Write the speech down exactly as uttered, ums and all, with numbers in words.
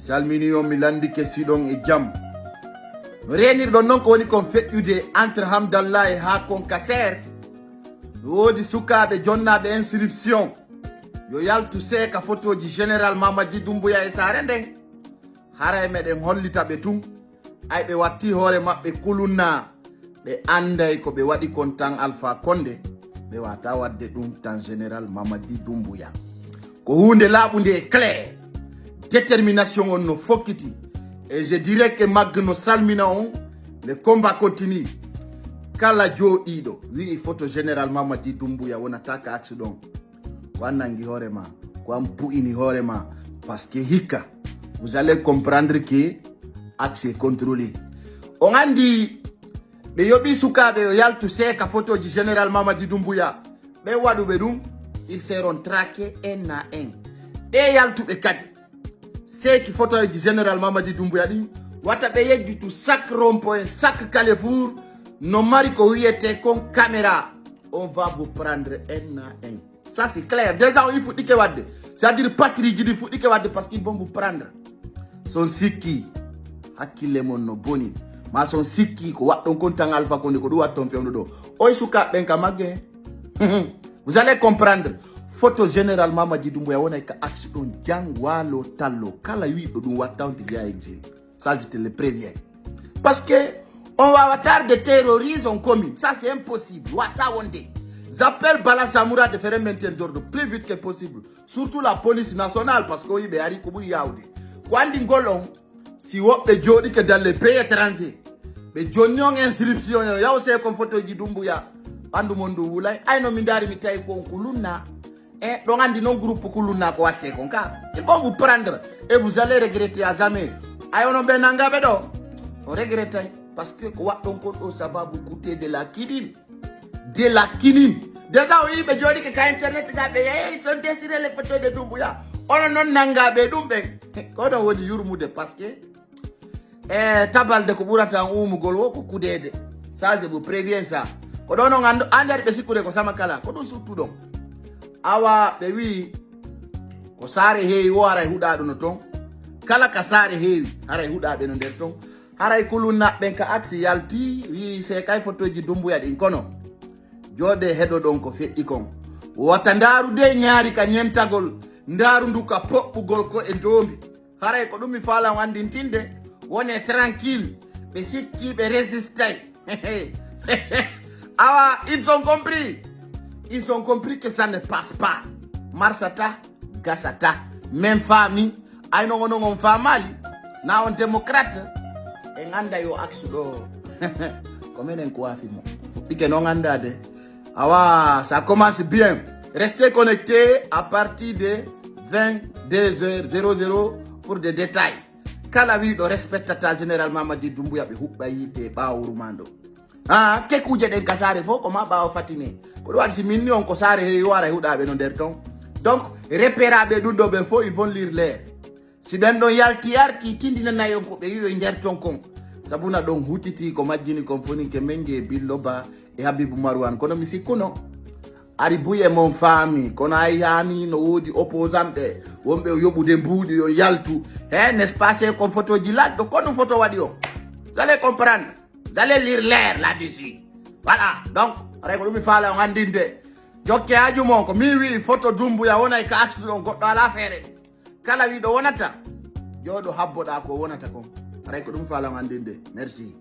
Salmini on, mi landike siɗon e jam. No reenirɗon non ko woni kon feƴƴude entre Hamdallah e Haakon Kaseer. No woodi sukaaɓe jonnaaɓe inscription yo yaltu seeka fotooji Général Mamadi Doumbouya e saare nden. Haray meɗen hollita ɓe tun. Ay ɓe watti hoore maɓɓe kulunna. Ɓe anday ko ɓe waɗi kon tan Alpha Condé, ɓe wata wadde ɗum tan Général Mamadi Doumbouya. Ko huunde laaɓunde e clair. Détermination on no fokkiti. Et je dirais que Mag no salmina on, le combat continue. Kala jooɗiiɗo wi'i photo Général Mamadi Doumbouya wonata ka aksi ɗon. Ko an nangi hoore ma, ko an bu'ini hoore ma, parce que hikka, vous allez comprendre que axe est contrôlé. On andi ɓe yoɓi sukaaɓe yo yaltu seeka photoji Général Mamadi Doumbouya. Ɓe waɗuɓe ɗum, ils seront traqués un à un. Ɓe yaltuɓe kadi seeki photoji Général Mamadi Doumbouya ɗin, wata ɓe yejjitu chaque rond-point, chaque carrefour, no mari ko wiyete kon caméra. On va vous prendre un à un. Ça c'est clair. Déjà on fuɗɗike wadde. C'est-à-dire patrie ji ɗi fuɗɗike wadde parce qu'ils vont vous prendre. Son sikki hakkille mon no boni. Ma son sikki ko waɗɗon kon tan Alpha Condé ko ɗum watton fewndo ɗo. Oy sukaaɓe ɓen ka magge. Vous allez comprendre. Photo Général Mamadi Doumbouya wonay ka aksi ɗon jang walo tallo. Kala wiɗo ɗum watta on ti via exil. Ça, je te le préviens. Parce que on va avoir de terroriser on commune. Ça, c'est impossible. Wata wonde. J'appelle Bala Samoura de faire un maintien d'ordre plus vite que possible. Surtout la police nationale, parce que yiɓe ari ko ɓuri yawde. Ko andi ngol on, si woɓɓe jooɗike dans les pays étrangers, ɓe jonni on inscription, yo yaw se kon photoji Doumbouya. Ɓandu mon ndu wulay. Ay no mi ndaari mi tawi ko on kulunna. E ɗon andi non groupe kulunna ko watte kon ka. Ils vont vous prendre et vous allez regretter à jamais. Ay onon ɓe nangaɓe ɗo. On regrettay. Parce que ko waɗɗon kon ɗo sababu goûter de la quinine. De la quinine. Déjà o yiɓe jooɗike ka internet ga ɓe hey son désiré les photos de Doumbouya. Onon non nangaɓe ɗum ɓen. Ko ɗon woni yurmude parce que e tabalde ko ɓurata an uumugol wo ko kudeede. Ça je vous préviens ça. Ko ɗon on andu andari ɓe sikkude ko sama kala ko ɗum suttuɗon. Awa ɓe wi'i ko saare heewi wo haray huɗaɗo no ton. Kala ka saare heewi haray huɗaɓe no nder ton. Haray kulunnaɓe ɓen ka aksi yalti wi'i se kay fotoji Dumbuya ɗin kono jooɗe heɗoɗon ko feƴƴi kon. Wata ndaaru dey ñaari ka ñentagol, ndaaru ndu ka poɓɓugol ko e ndoombi. Haray ko ɗum mi faalan anndintinde, wone tranquille, ɓe sikki ɓe résistay. Awa, ils ont compris. Ils ont compris que ça ne passe pas. Marsata, gasata. Même famille, ay non non on famali. Na on démocrate. En anda yo aksu ɗo. Ko menen ko wafi mo. Fuɗɗike non andade. Awa, ça commence bien. Restez connectés à partir de vingt-deux heures zéro zéro pour des détails. Kala wiɗo respectata Général Mamadi Doumbouya ɓe huɓɓa yiite ɓaawo rumando. Ah, ke kuje ɗen ka saare fof ko ma ɓaawo fatine. Ko ɗum waɗi si min ni on ko saare heewi wara e huɗaaɓe no nder ton. Donc, repéraɓe ɗum ɗo ɓe fof ils vont lire l'air. Si ɓen ɗon yalti arti tindinanay on ko ɓe wi'oy nder ton kon. Sabuna ɗon hutiti ko majjini kon foninke men nge Billo Ba e Habibu Marwan. Kono mi sikkuno ari buye mon faami kono ay hani no woodi opposant ɓe wonɓe o yoɓude mbuuɗi yo yaltu he n'est-ce pas c'est kon photoji ladɗo kono photo waɗi o. Vous allez comprendre. Vous allez lire l'air là-dessus. Voilà. Donc aray ko ɗum mi faala on anndinde jokke haaju mon ko min wi'i photo Dumbuya wonay ka accident goɗɗo ala feere. Kala wiɗo wonata jooɗo habboɗa ko wonata kon. Aray ko ɗum faala on anndinde. Merci.